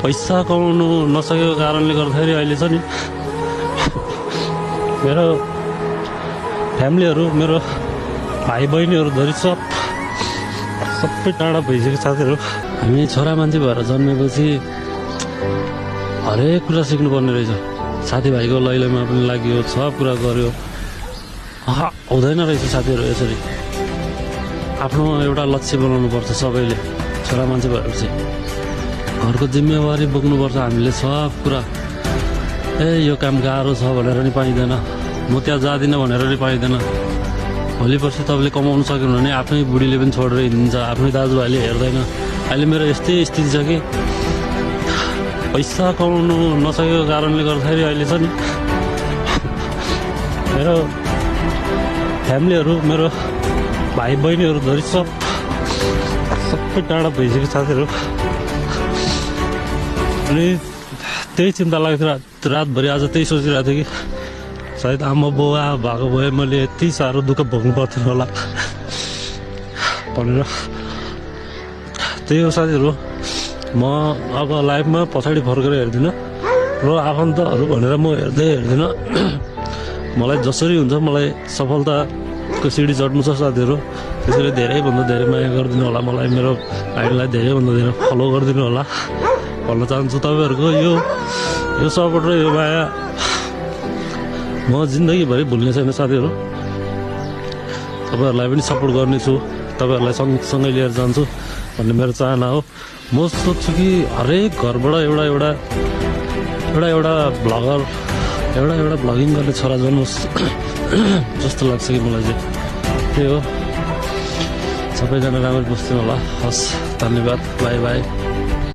पैसा कमाउनु नसकेको कारणले गर्दाखेरि अहिले छ नि मेरो फ्यामिलीहरू मेरो भाइ बहिनीहरू धरि सबै टाढा भइसक्यो साथीहरू। हामी छोरा मान्छे भएर जन्मेपछि हरेक कुरा सिक्नुपर्ने रहेछ। साथीभाइको लैलैमा पनि लाग्यो, सब कुरा गर्यो। हुँदैन रहेछ साथीहरू यसरी। आफ्नो एउटा लक्ष्य बनाउनुपर्छ सबैले। छोरा मान्छे भएपछि घरको जिम्मेवारी बोक्नुपर्छ हामीले सब कुरा। यो काम गाह्रो छ भनेर नि पाइँदैन, म त्यहाँ जाँदिनँ भनेर नि पाइँदैन। भोलि पर्सि तपाईँले कमाउनु सक्यो भने आफ्नै बुढीले पनि छोडेर हिँड्छ, आफ्नै दाजुभाइले हेर्दैन। अहिले मेरो यस्तै स्थिति छ कि पैसा कमाउनु नसकेको कारणले गर्दाखेरि अहिले छ नि मेरो फ्यामिलीहरू मेरो भाइ बहिनीहरू धरि सबै टाढा भइसक्यो साथीहरू। अनि त्यही चिन्ता लाग्थ्यो रातभरि। आज त्यही सोचिरहेको थिएँ कि सायद आमा बुवा भएको भए मैले यति साह्रो दुःख भोग्नु पर्थेन होला भनेर। त्यही हो साथीहरू, म अब लाइफमा पछाडि फर्केर हेर्दिनँ र आफन्तहरू भनेर म हेर्दिनँ। मलाई जसरी हुन्छ मलाई सफलताको सिडी चढ्नु छ साथीहरू। त्यसैले धेरैभन्दा धेरै माया गरिदिनु होला मलाई, मेरो आइडीलाई धेरैभन्दा धेरै फलो गरिदिनु होला भन्न चाहन्छु। तपाईँहरूको यो सपोर्ट र यो माया म जिन्दगीभरि भुल्ने छैन साथीहरू। तपाईँहरूलाई पनि सपोर्ट गर्नेछु, तपाईँहरूलाई सँगसँगै लिएर जान्छु भन्ने मेरो चाहना हो। म सोच्छु कि हरेक घरबाट एउटा भ्लगर एउटा भ्लगिङ गर्ने छोरा जन्मोस् जस्तो लाग्छ कि मलाई चाहिँ। त्यही हो, सबैजना राम्ररी बस्नु होला। हस्, धन्यवाद, बाई बाई।